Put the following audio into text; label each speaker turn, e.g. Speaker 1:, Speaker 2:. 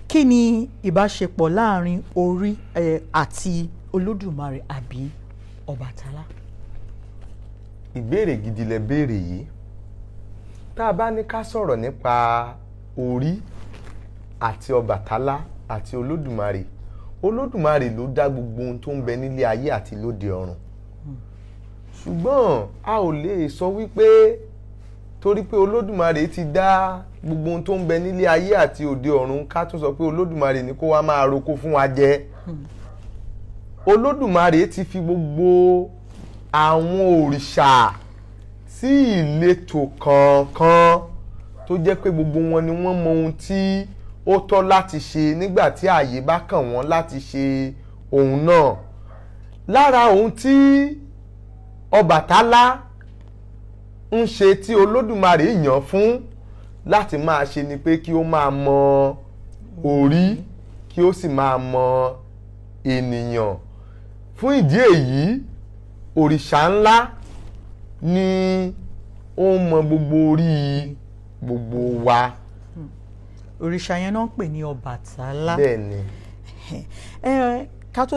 Speaker 1: Kí ni ìbáṣepọ̀ láàrin orí àti Olódùmarè àbí Ọbàtálá?
Speaker 2: Ìbéèrè gidi lẹ béèrè yìí. Tá a bá ní ká sọ̀rọ̀ nípa orí àti Ọbàtálá àti Olódùmarè, Olódùmarè ló dá gbogbo ohun tó ń bẹ nílé ayé àti lóde ọ̀run. Ṣùgbọ́n a ò lè sọ wípé torí pé Olódùmarè ti dá gbogbo ohun tó ń bẹ nílé ayé àti òde ọ̀run, ká tún sọ pé Olódùmarè ní kó wá máa roko fún wa jẹ. Olódùmarè ti fi gbogbo àwọn òrìṣà sí ìletò kọ̀ọ̀kan, tó jẹ́ pé gbogbo wọn ni wọ́n mọ ohun tí ó tọ́ láti ṣe nígbà tí ààyè bá kàn wọ́n láti ṣe ohun náà. Lára ohun tí Ọbàtálá ń ṣe tí Olódùmarè yàn fún láti máa ṣe ni pé kí ó máa mọ orí, kí ó sì máa mọ ènìyàn. Fún ìdí èyí, òrìṣà ńlá ni ó ń mọ gbogbo orí gbogbo wa.
Speaker 1: Òrìṣà yẹn náà ń pè ní Ọbàtálá.
Speaker 2: Bẹ́ẹ̀ ni.
Speaker 1: Ẹ